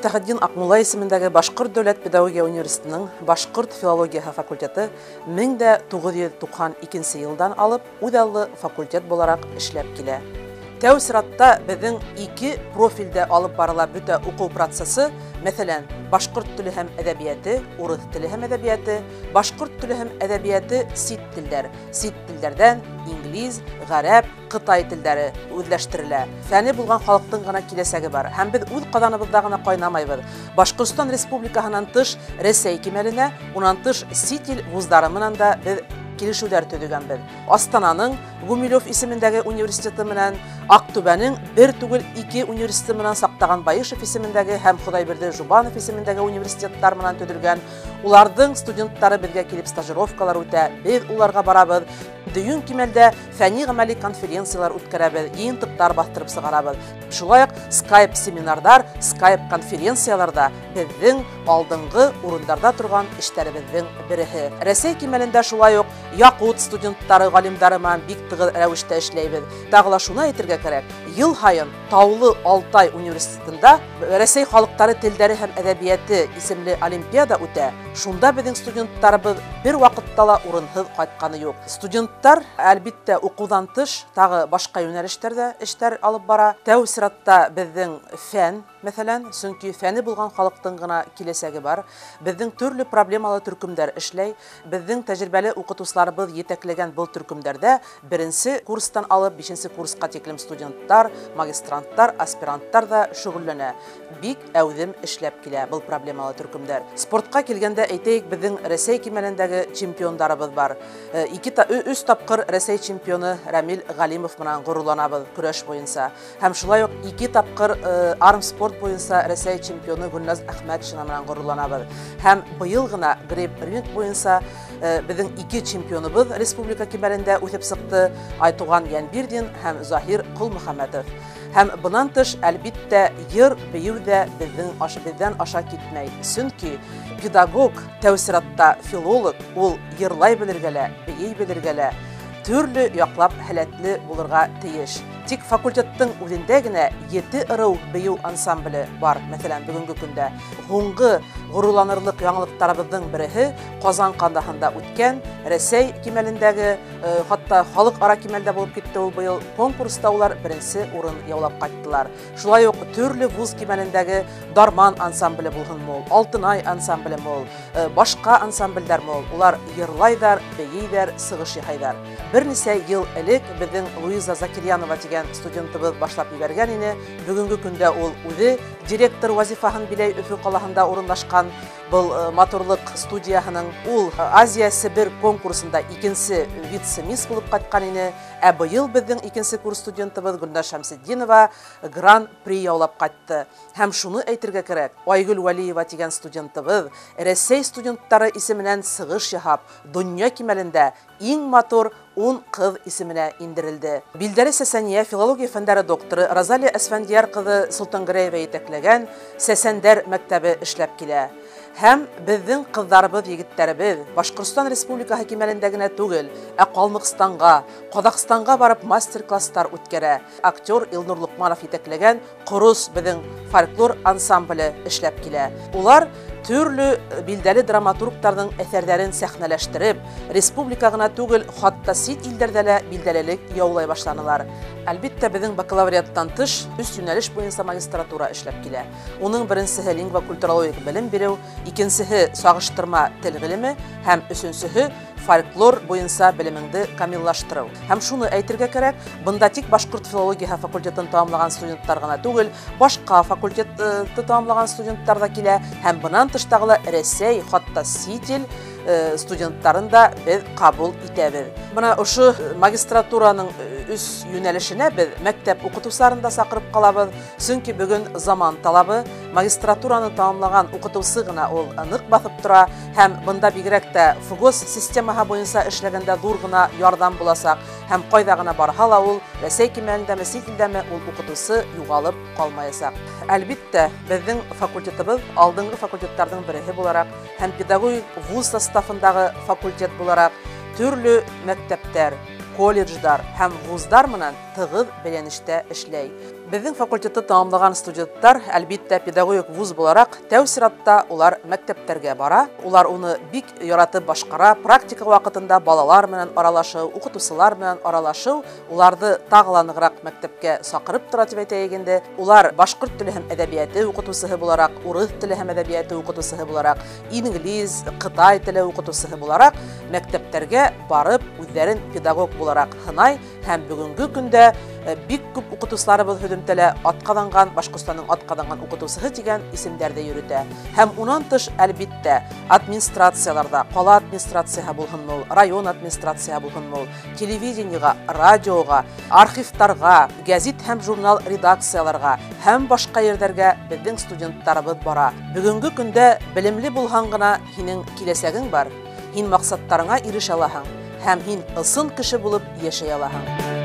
Мифтахетдин Аҡмулла исемендәге Башҡорт дәүләт педагогия университетының башҡорт филологияһы факультеты 1992 йылдан алып үҙаллы факультет булараҡ эшләп килә. Тәү сиратта беҙҙең ике профилдә алып барыла бөтә уҡыу процессы, мәҫәлән, башҡорт теле һәм әҙәбиәте, урыҫ теле һәм әҙәбиәте, башҡорт теле һәм әҙәбиәте сит телдәр, сит телдәрҙән инглиз, ғәрәп, ҡытай телдәре үҙләштерелә. Фәне булған халыҡтың ғына киләсәге бар. Һәм беҙ үҙ ҡаҙаныбыҙҙа ғына ҡайнамайбыҙ. Башҡортостан Республикаһынан тыш Рәсәй кимәленә, унан тыш сит ил вуздары менән дә беҙ килешеүҙәр төҙөгәнбеҙ. Астананың Гумилев исемендәге университеты менән, Аҡтүбәнең бер түгел ике университеты менән, Саҡтаған Баишев исемендәге һәм Хоҙайбирҙе Жубанов исемендәге университеттар менән төҙөлгән. Уларҙың студенттары беҙгә килеп стажировкалар үтә, беҙ уларға барабыҙ. Дөйөм кимәлдә фәнни-ғәмәли конференциялар үткәрәбеҙ, йыйынтыҡтар баҫтырып сығарабыҙ. Шулай уҡ скайп семинарҙар, скайп конференцияларҙа беҙҙең алдынғы урындарҙа торған эштәребеҙҙең береһе. Рәсәй кимәлендә шулай уҡ яҡут студенттары, ғалимдары менән бик тығыҙ рәүештә эшләйбеҙ. Тағы ла шуны әйтергә кәрәк, йыл һайын Таулы Алтай университетында Рәсәй халыҡтары телдәре һәм әҙәбиәте исемле олимпиада үтә. Шунда беҙҙең студенттарыбыҙ бер ваҡытта ла урынһыҙ ҡайтҡаны юҡ. Студенттар, әлбиттә, уҡыуҙан тыш тағы башҡа йүнәлештәрҙә эштәр алып бара. Тәү сиратта беҙҙең фән, мәҫәлән, сөнки фәне булған халыҡтың ғына киләсәге бар. Беҙҙең төрлө проблемалы төркөмдәр эшләй. Беҙҙең тәжрибәле уҡытыусыларыбыҙ етәкләгән был төркөмдәрҙә беренсе курстан алып бишенсе курсҡа тиклем студенттар, магистранттар, аспиранттар ҙа шөғөлләнә. Бик әүҙем эшләп килә был проблемалы төркөмдәр. Спортҡа килгәндә әйтәйек, беҙҙең Рәсәй кимәлендәге чемпиондарыбыҙ бар. Өс тапҡыр Рәсәй чемпионы Рәмил Ғәлимов менән ғорурланабыҙ көрәш буйынса. Һәм шулай уҡ ике тапҡыр армспорт буйынса Рәсәй чемпионы Гөлназ Әхмәтшина менән ғорурланабыҙ. Һәм быйыл ғына грейп-ринг буйынса беҙҙең ике чемпионыбыҙ республика кимәлендә үҫеп сыҡты: Айтуған Йәнбирҙин һәм Заһир Ҡолмөхәмәтов. Һәм бынан тыш, әлбиттә, йыр, бейеү ҙә беҙҙән аша китмәй. Сөнки педагог, тәү сиратта филолог, ул йырлай белергә лә, бейей белергә лә, төрлө яҡлап һәләтле булырға тейеш. Тик факультеттың үҙендә генә 7 ырыу бейеү ансамбле бар, мәҫәлән, бөгөнгө көндә. Һуңғы ғорурланырлыҡ яңылыҡтарыбыҙҙың береһе Ҡазан ҡалаһында үткән Рәсәй кимәлендәге, хатта халыҡ-ара кимәлдә булып китте ул быйыл конкурста улар беренсе урын яулап ҡайттылар. Шулай уҡ төрлө вуз кимәлендәге Дарман ансамбле булһынмы ул, Алтынай ансамблеме ул, башҡа ансамблдәрме ул, улар йырлайҙар, бейейҙәр, сығыш яһайҙар. Бер нисә йыл элек беҙҙең Луиза Закирьянова тигән студентыбыҙ башлап ебәргән ине. Бөгөнгө көндә ул үҙе директор вазифаһын биләй Өфө ҡалаһында урынлашҡан был матурлыҡ студияһының. Ул Азия Себер конкурсында икенсе вице-мисс булып ҡайтҡан ине. Ә быйыл беҙҙең икенсе курс студентыбыҙ Гөлназ Шәмсетдинова гран-при яулап ҡайтты. Һәм шуны әйтергә кәрәк, Айгөл Вәлиева тигән студентыбыҙ Рәсәй студенттары исеменән сығыш яһап, донъя кимәлендә иң матур 10 ҡыҙ исеменә индерелде. Билдәле сәсәниә филология фәндәре докторы Розалия Әсфәндиәр ҡыҙы Солтангәрәева етәкләгән Сәсәндәр мәктәбе эшләп килә. Һәм беҙҙең ҡыҙҙарыбыҙ, егеттәребеҙ Башҡортостан Республикаһы кимәлендә генә түгел, ә Ҡалмыҡстанға, Ҡаҙағстанға барып мастер-класстар үткәрә. Актер Илнур Лоҡманов етәкләгән Ҡорос беҙҙең фольклор ансамбле эшләп килә. Улар төрлө билдәле драматургтарҙың әҫәрҙәрен сәхнәләштереп, республика ғына түгел, хатта сит илдәрҙә лә билдәлелек яулай башланылар. Әлбиттә, беҙҙең бакалавриаттан тыш өс йүнәлеш буйынса магистратура эшләп килә. Уның беренсеһе лингвокультурологик белем биреү, икенсеһе сағыштырма тел ғилеме һәм өсөнсөһө фольклор буйынса белемеңде камиллаштырыу. Һәм шуны әйтергә кәрәк, бында тик башҡорт филологияһы факультетын тамамлаған студенттар ғына түгел, башҡа факультетты тамамлаған студенттар ҙа килә. Һәм бынан тыш тағы ла Рәсәй, хатта сит ил студенттарын да беҙ ҡабул итәбеҙ. Бына ошо магистратураның өс йүнәлешенә беҙ мәктәп уҡытыусыларын да саҡырып ҡалабыҙ, сөнки бөгөн заман талабы магистратураны тамамлаған уҡытыусы ғына ул ныҡ баҫып тора, һәм бында бигерәк тә ФГОС системаһы буйынса эшләгәндә ҙур ғына ярҙам буласаҡ, һәм ҡайҙа ғына барһа ла ул Рәсәй кимәлендәме, сит илдәме, ул уҡытыусы юғалып ҡалмаясаҡ. Әлбиттә, беҙҙең факультетыбыҙ алдынғы факультеттарҙың береһе булараҡ һәм педагогик вуз составындағы факультет булараҡ төрлө мәктәптәр, колледждар һәм вуздар менән тығыҙ бәйләнештә эшләй. Беҙҙең факультетты тамамлаған студенттар, әлбиттә, педагогик вуз булараҡ, тәү сиратта улар мәктәптәргә бара. Улар уны бик яратып башҡара. Практика ваҡытында балалар менән аралашыу, уҡытыусылар менән аралашыу уларҙы тағы ла нығыраҡ мәктәпкә саҡырып тора, тип әйтәйек инде. Улар башҡорт теле һәм әҙәбиәте уҡытыусыһы булараҡ, урыҫ теле һәм әҙәбиәте уҡытыусыһы булараҡ, инглиз, ҡытай теле уҡытыусыһы булараҡ мәктәптәргә барып үҙҙәрен педагог булараҡ һынай һәм бөгөнгө көндә бик күп уҡытыусыларыбыҙ һөҙөмтәлә атҡаҙанған, Башҡортостандың атҡаҙанған уҡытыусыһы тигән исемдәрҙе йөрөтә. Һәм унан тыш, әлбиттә, администрацияларҙа, ҡала администрацияһы булһынмы ул, район администрацияһы булһынмы ул, телевидениеға, радиоға, архивтарға, гәзит һәм журнал редакцияларға һәм башҡа ерҙәргә беҙҙең студенттарыбыҙ бара. Бөгөнгө көндә белемле булһаң ғына һинең киләсәгең бар, һин маҡсаттарыңа ирешә алаһың һәм һин ысын кеше булып йәшәй алаһың.